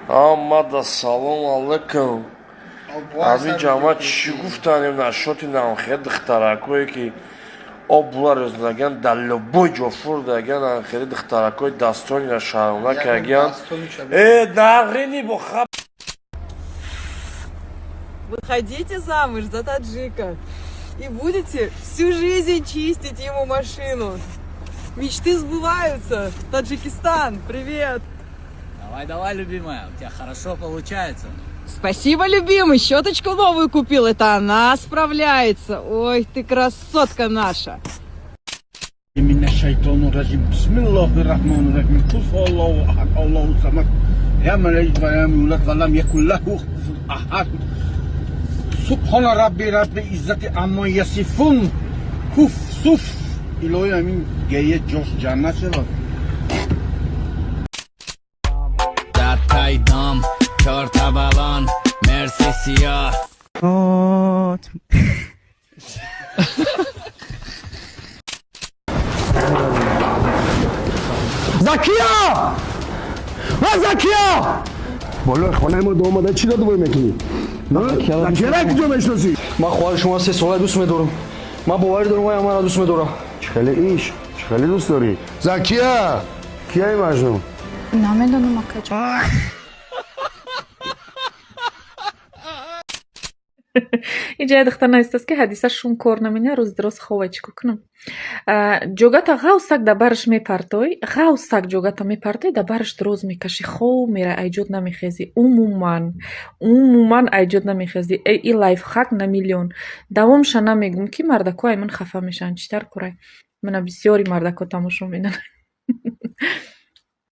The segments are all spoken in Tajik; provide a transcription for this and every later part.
Ҳамада салом алайкум. Ҳамин ҷама чӣ гуфтанем нашоти намхе духтаракое ки об була резондагиан дар любой ҷо фурдагиан, анхели духтаракои дастонира шармона кардагиан. Э, нағрини бо хаб. Выходите замуж за таджика и будете всю жизнь чистить ему машину. Мечты сбываются. Таджикистан, привет! Давай, давай, любимая, у тебя хорошо получается. Спасибо, любимый, щеточку новую купил. Это она справляется. Ой, ты красотка наша. من الشيطان الرجيم بسم الله الرحمن الرحيم قل هو الله احد الله الصمد لم يلد ولم يولد ولم يكن له كفوا احد سبحان ربي رب العزة عما يصفون كف سف الهی امین گریه جوش جنت شود. Дар тай дом, чорта балон, мерси сиёҳ. Закия! Ва Закия! Болои хонаи мо ду омада чӣ додувой мекунӣ? Закияра куҷо мешиносӣ? Ман хоҳари шумо 3 сола дӯст медорам. Ман боварӣ дорам, вай маро дӯст медорам. Чӣ хеле иш, чӣ хеле дӯст дорӣ? Закия! Кияи Маҷнун? Намедонам, акаҷон. Инҷа як духтар навистааст, ки Ҳадиса шум кор намекунад, рӯзи дароз хова, чӣ кор кунам? Ҷогата ғавсак дар бараш мепартой, ғавсак ҷогата мепартой, дар бараш дароз мекашӣ, хов мерай, айҷод намехезӣ. Умуман, умуман айҷод намехезӣ. И лайфхак на миллион. Давомша намегум, ки мардако ай ман хафа мешаванд. Чӣ тар корай? Мана бисёри мардако тамошо менанд.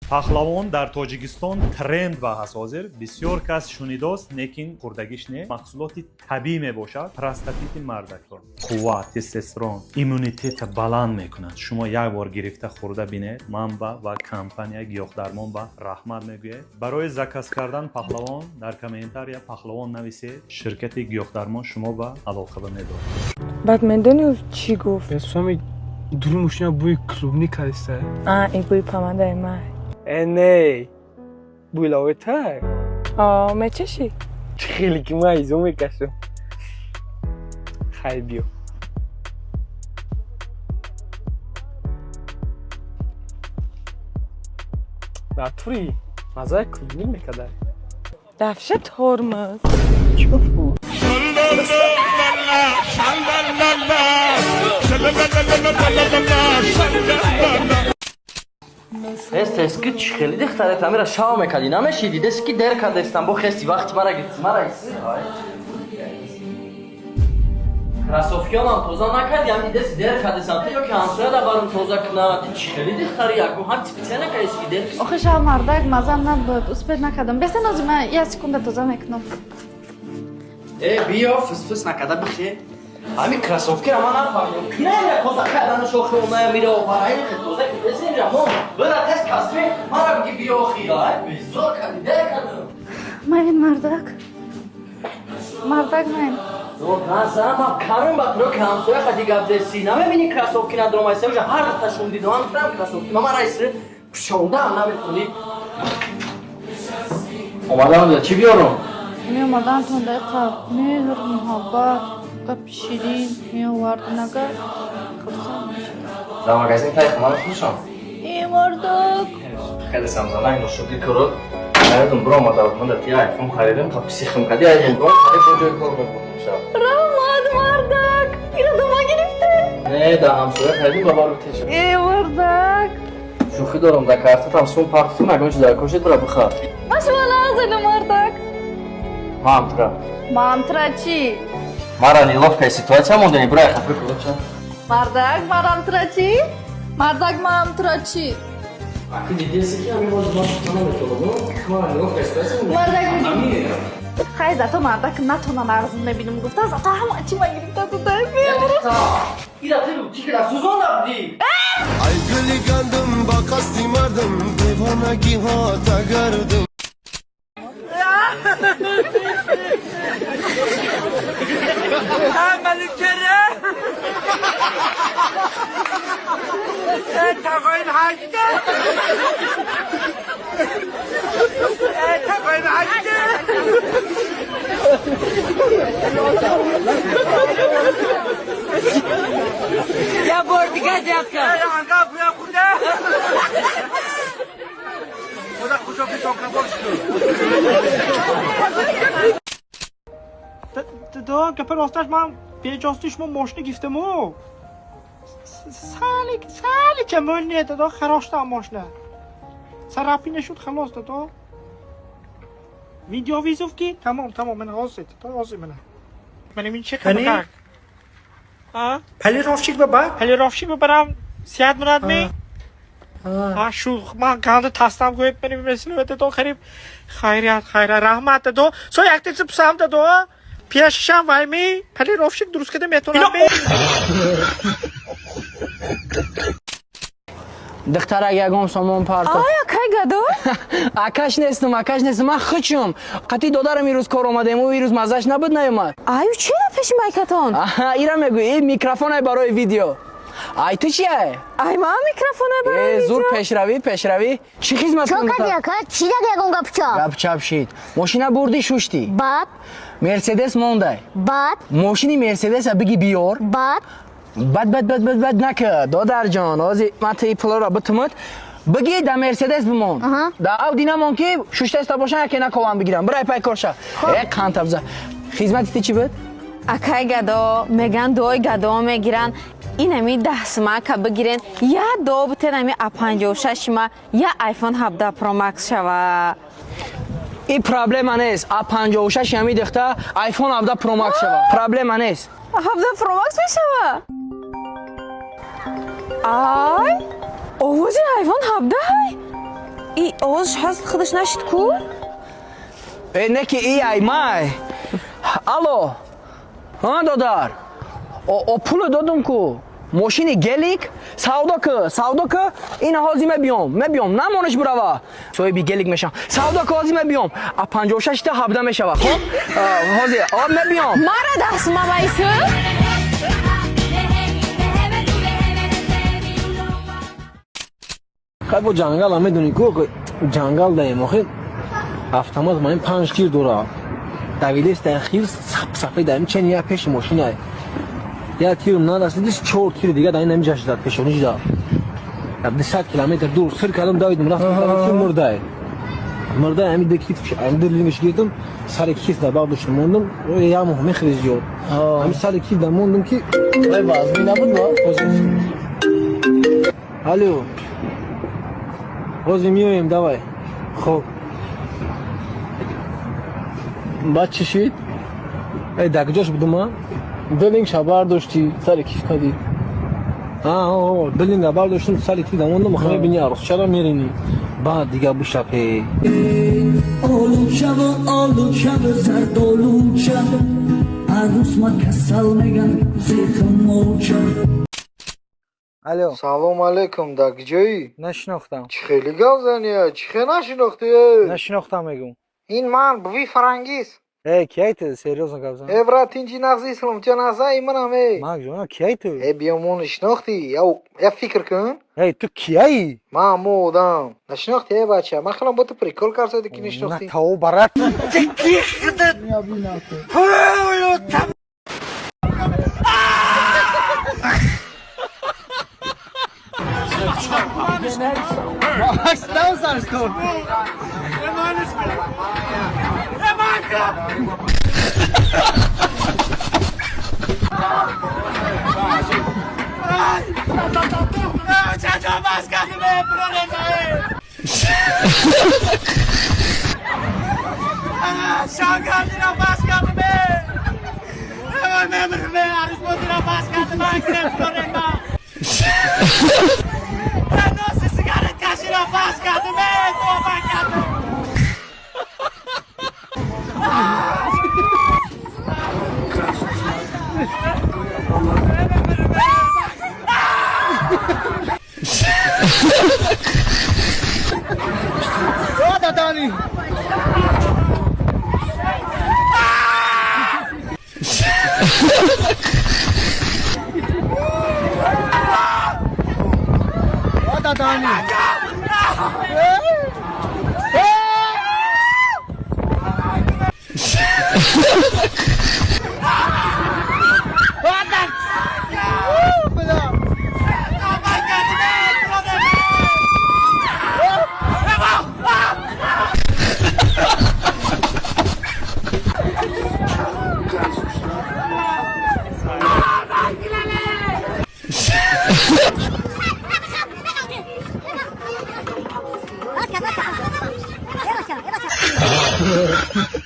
Пахлавон дар Тоҷикистон тренд ба ҳаст. Ҳозир бисёр кас шунидост, лекин хӯрдагиш не. Маҳсулоти табиӣ мебошад. Простатити мардакор, қувват, тестостерон, иммунитета баланд мекунад. Шумо як бор гирифта хӯрда бинед, манба ва компания Гиёҳдармон ба раҳмат мегӯяд. Барои заказ кардан пахлавон дар комментария пахлавон нависед, ширкати Гиёҳдармон шумо ба алоқаба медорад. Баъд медонӣ, чӣ гуфт? Суми дури мошина бӯи клубника иста. А, ин бӯи помадаи май. Э, не, бӯи лавои. О, мечашӣ? Чӣ хеле ки ман изо мекашам. Хай, биё. Натури маззаи клубник мекарда. Дафша тормоз. Чӣ гуфт? Хест, ки чӣ хеле дихтарет амира шав мекардӣ, намешидӣ, деси ки дер кардестам, бо хести вақти мара гирифти, мара иси. Кроссовкиёнам тоза накардӣ, ҳам дидаси дер кардестам, ту ё ки ҳамсоя да барум тоза куна, ту чӣ хеле дихтари, яку ҳам специально кардеси ки дер. Охи, шав мардак мазам набуд, успеть накардам. Беста нози, ман як секунда тоза мекунам. Э, биё, фисфис накарда бихе. Ҳамин кроссовкиро ман нафаҳмидам. Куная тоза кардану шохи оная мира овара, тоза кидеси инҷа мон. Бира тез касби, мара биги биё охи, ай безор кардӣ, дер кардам. Майн, мардак. Мардак, майн. Назама камин ба туро ки ҳамсоя хади гап деси. Намебини, кроссовки надорам, айса уже ҳар даташон дидам, трам кроссовки. Мама райси пушондаам наметони. Омадам, чӣ биёрам? Меомадан тон дақиқа меҳр, муҳаббат, гапи ширин меовард, нагар хурсанд мешудам. Дар магазин тай хона мефурӯшам. Э, мардак. Хеле самзанак ношукӣ курод. Айдум бро омада буд, ман да ти айфон харидам, та психим кади, айдум бро харид, бо ҷои кор мебурдам шаб. Раҳмат, мардак. Ира дома гирифте? Не, да ҳамсоя харидим, ба бару теша. Э, мардак. Шӯхӣ дорам, да картатам сум партутум, ягон чиз дар кошид бира бихар. Машвалазана, мардак. Мамтра. Мамтра чӣ? Мара неловкая ситуация мондани, бира хафи куроча. Мардак, марамтра чӣ? Мардак, мамтра чӣ? Аки дидеси ки ҳамин боз ман шута наметавонам. Мара неловкая ситуация мондани. Мардак, хай, зато мардак натонам ағзм мебинам гуфта, зато ҳама чӣ ма гирифта ту мебурам. Ира ту чӣ кира сӯзон набудӣ? Ай гули гандум, ба қасди мардум девонагиҳо тагардум. تقایم هشتا، تقایم. Дадо, гапа росташ ман беҷостӣ шумо мошина гифтаму. Сали, сали чамол не, дадо, хароштам мошина. Царапина шуд, халос, дадо. Видеовызов ки? Тамом, тамом, ман ҳозир, дадо, ҳозир мана. Мана мин чӣ қадар? А? Полировщик ба? Полировщик барам сиҳат мурад ми? А, шу, ман ганда тастам гӯед, мани месилве, дадо, хариб. Хайрият, хайра, раҳмат, дадо. Со якте пусам, дадо. Пияшишам вай ми? Полировщик дуруст када метонад ми? Духтарак ягон сомон партофт. Ай, акай гадо? Акаш нестам, акаш нестам, ман хучум. Қатъи додарам ирӯз кор омадем, ӯ ирӯз маззаш набуд, наёмад. Аю, чи на пеши майкатон? Аҳа, ира мегӯй, ин микрофонай барои видео. Ай, ту чи ай? Ай, ман микрофонай барои Э, зур видео. пешравӣ, пешравӣ. Чӣ хизмат Чо кунам? кардӣ, ака? Чӣ даг ягон гапчап? Гапчап шид. Мошина бурдӣ, шуштӣ. Баъд? Мерседес мондай. Баъд? Мошини Мерседеса биги биёр. Баъд? Бад бад бад бад бад нака, додарҷон, ҳозир ман ту пуларо битумад. Биги да Мерседес бимон. Да Ауди намон ки шуштаиста бошан, яке наковам бигирам. Бирай пай корша. Э, қантабза. Хизмати ту чӣ буд? Акай гадо, меган дуои гадо мегиранд. Инами 10 сумака бигирен, я дуо бутен ами А56 ма, я iPhone 17 Pro Max шава. И проблема нест. А56 ами дихта iPhone 17 Pro Max шава. Проблема нест. 17 Pro Max мешава? Ай, овози iPhone 17 ҳай? И овозш ҳаст худаш нашид ку? Э, не ки и ай май. Алло. Ҳа, додар. О, пуло додум ку. Мошини гелик савдо ку, савдо ку, ина ҳозир мебиём, мебиём, намонаш бурава. Соҳиби гелик мешам. Савдо ку, ҳозир мебиём. А 56 та 17 мешава, хоб? Ҳозир, о мебиём. Мара 10 сума байсу? Хай, бо ҷангал медонӣ ку, ҷангал даем, охи автомат маин панҷ тир дора. Давидест дар хир сап сафед даем чен я пеши мошина. Я тирм нарасидиш, чор тири дига дар ин ҳамиҷа шудад, пешониш да. Дар 200 километр дур сир кардам, давидам, рафтам, мурдай. Мурдай, ҳами ду китф, ҳами ду лингиш гирдам, сари китф дар бардоштам мондам, як моҳ мехӯри зиёд. Ҳами сари китф дар мондам ки Вай вазмӣ набуд, ва? Алло. Ҳозир меоем, давай. Хоб. Баъд чӣ шид? Э, дар куҷош будум ман? Ду лингша бардоштӣ, сари киф кардӣ. А, ду линга бардоштам, сари киф дар мондам, охир мебини арӯсчаро меринӣ. Баъд дига бушапе. Олучаву олучаву зардолуча, арӯс ма касал меган, зехмоча. Алло. Салом алейкум, дар куҷоӣ? Нашинохтам. Чӣ хеле гап занӣ? Чӣ хел нашинохтӣ? Нашинохтам мегум. Ин ман, буви Фарангиз. Э, кияй ту? Серьёзно гап зан. Э, брат, тинҷи нағзи ислом, тя нағза манам, э. Ман ҷонам, кияй ту? Э, биё мо нашинохтӣ. Я фикр кун. Эй, ту кияй? Ман мо одам. Нашинохтӣ, э, бача. Ман хелам бо ту прикол карсади ки нашинохтӣ. На тао, брат. Ти ки худат? Ҳамон.